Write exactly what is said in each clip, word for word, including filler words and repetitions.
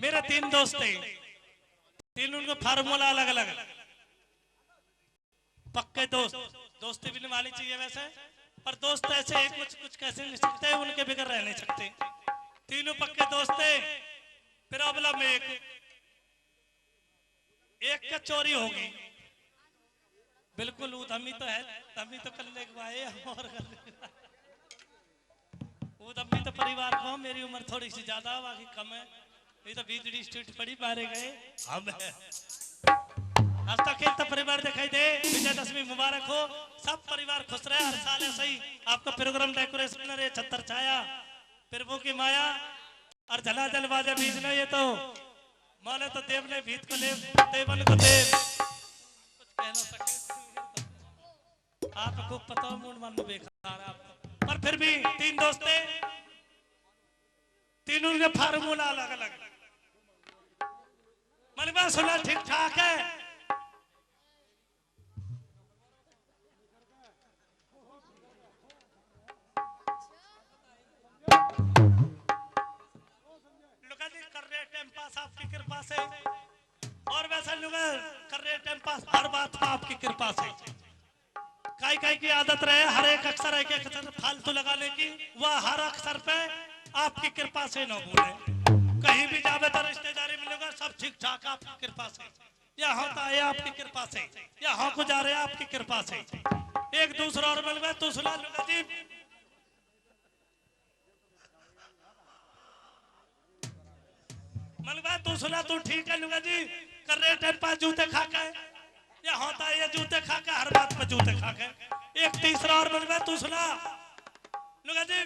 मेरे तीन दोस्त थे, तीनों के फार्मूला अलग अलग। पक्के दोस्त, दोस्ती भी निभानी चाहिए वैसे, पर दोस्त ऐसे हैं, कुछ कुछ कैसे नहीं सकते, उनके बगैर रह नहीं सकते। तीनों पक्के दोस्त थे। प्रॉब्लम एक, एक का चोरी होगी, बिल्कुल उधमी तो है, धमी तो कर ले भाई, हम और कर ले। उधमी तो परिवार को, मेरी उम्र थोड़ी सी ज्यादा, बाकी कम है। ये तो बीजड़ी स्ट्रीट पड़ी मारे गए हम हैं। हंसता खेलता परिवार दिखाई दे। विजयदशमी मुबारक हो, सब परिवार खुश रहे, हर साल ऐसे ही आपका प्रोग्राम डेकोरेशन रहे, छत्र छाया, प्रभु की माया और झलाझल बाजे बीच में। ये तो माने तो देव ने भीत को लेव, देवन को देव। कुछ कह ना सके। आपको पता हो, मूड मन बेकार है आपका। पर फिर भी तीन दोस्त थे, तीनों के फार्मूला अलग अलग। मन में सुना ठीक ठाक है। लुगा जी कर रहे टाइम पास आपकी कृपा से, और वैसा लुगा कर रहे टाइम पास हर बात में आपकी कृपा से। काई काई की आदत रहे हर एक अक्षर, एक एक अक्षर फालतू लगाने की, वह हर अक्षर पे आपकी कृपा से ना भूले। कहीं भी जावे तो रिश्तेदारी मिलेगा, सब ठीक ठाक आपकी कृपा से। यहाँ तो आए आपकी कृपा से, यहाँ को जा रहे आपकी कृपा से। एक दूसरा और मिलवे तो सुना लुगा जी। मलबा तू सुना, तू ठीक है लुगा जी, कर रहे टाइम पास जूते खा के, ये होता है ये जूते खा के, हर बात पे जूते खा के। एक तीसरा और मलबा तू सुना लुगा जी,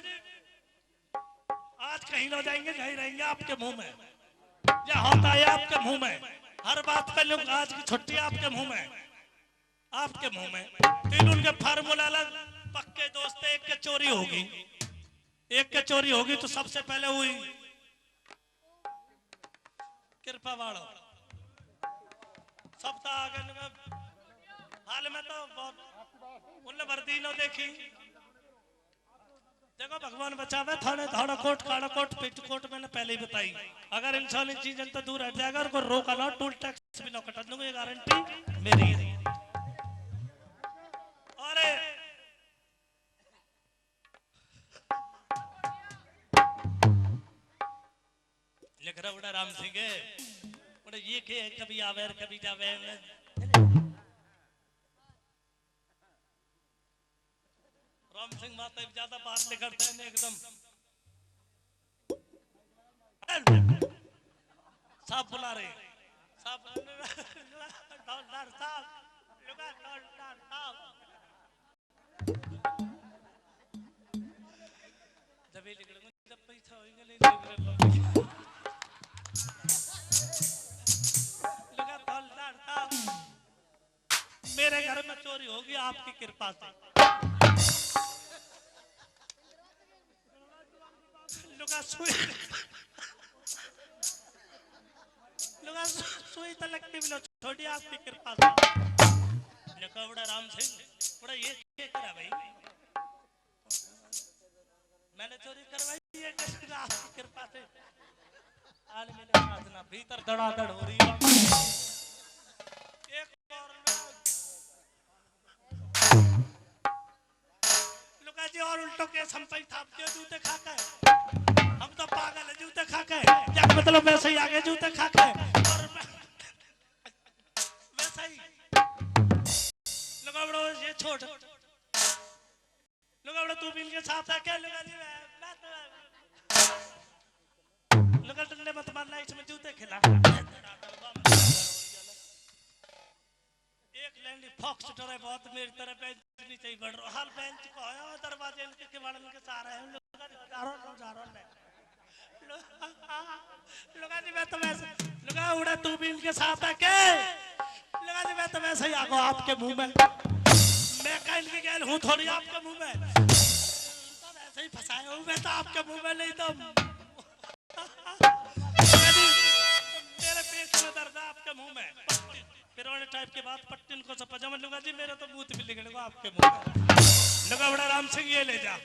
आज कहीं ना जाएंगे, नहीं रहेंगे आपके मुंह में, ये होता है आपके मुंह में, हर बात पे लोग आज की छुट्टी आपके मुंह में, आपके मुंह में। तीन उनके फार्मूला अलग, पक्के दोस्त, एक के चोरी होगी, एक के चोरी होगी तो सबसे पहले हुई कृपा वालो। सब तो आगे लुगा, हाल में तो बहुत उनने वर्दी न देखी। देखो भगवान बचावे, थाने धाड़ा कोट, काला कोट, पेट कोट मैंने पहले ही बताई। अगर इंसान इन चीजों से दूर हट जाएगा और कोई रोका ना, टोल टैक्स भी ना कटा दूंगा, ये गारंटी मेरी है। अरे लिख रहा बड़ा राम सिंह है। बड़ा ये के कभी आवे और कभी जावे। राम सिंह माता ज्यादा बात नहीं करते हैं एकदम। साहब बुला रहे, साहब, हवलदार साहब, लुगा हवलदार साहब। जब ये लिख रहे, जब पैसा होएगा, ले ले। लुगा हवलदार साहब, मेरे घर में चोरी होगी आपकी कृपा से। लुगा सुई, लुगा सु-, सुई तो लगती भी लो, छोड़ी आपकी कृपा से। लुगा बड़ा राम सिंह, बड़ा ये, ये करा भाई। मैंने चोरी करवाई है किसी ने आपकी कृपा से। आज मेरे साथ ना भीतर धड़ाधड़ हो रही है। एक और ना। लुगा जी और उल्टो केस हम पे ही थाप दियो जूते खा के। हम तो पागल है जूते खा के। क्या मतलब वैसे ही आगे जूते खा के। और मैं, वैसे ही। लुगा बड़ो ये छोड़। लुगा बड़ा तू भी इनके साथ है क्या? लुगा जी, मैं, मैं तो, लुगा डंडे मत मारना, इसमें जूते खिला। एक लैंडी फॉक्स डरे बहुत, मेरी तरह बेंच नहीं चाहिए बढ़ रहा। हाल बेंच को आया, दरवाजे इनके किवाड़न के सारे हैं। लुगा जी, हजारों, हजारों ने। लुगा जी, मैं तो वैसे, लुगा उड़ा तू भी इनके साथ है के? लुगा जी, मैं तो वैसे ही आगो आपके मुंह में। मैं कह इनकी गैल हूँ थोड़ी आपके मुंह में। तो वैसे ही फंसाए हूँ मैं तो आपके मुंह में, नहीं तो। लुगा जी, मेरे पेट में दर्द है आपके मुंह में। फिर उन्हें टाइप के बात पट्टिन को सब पजामा, लुगा जी, मेरे तो मूत भी निकलेगा आपके मुंह में। लुगा बड़ा राम सिंह, ये ले जा।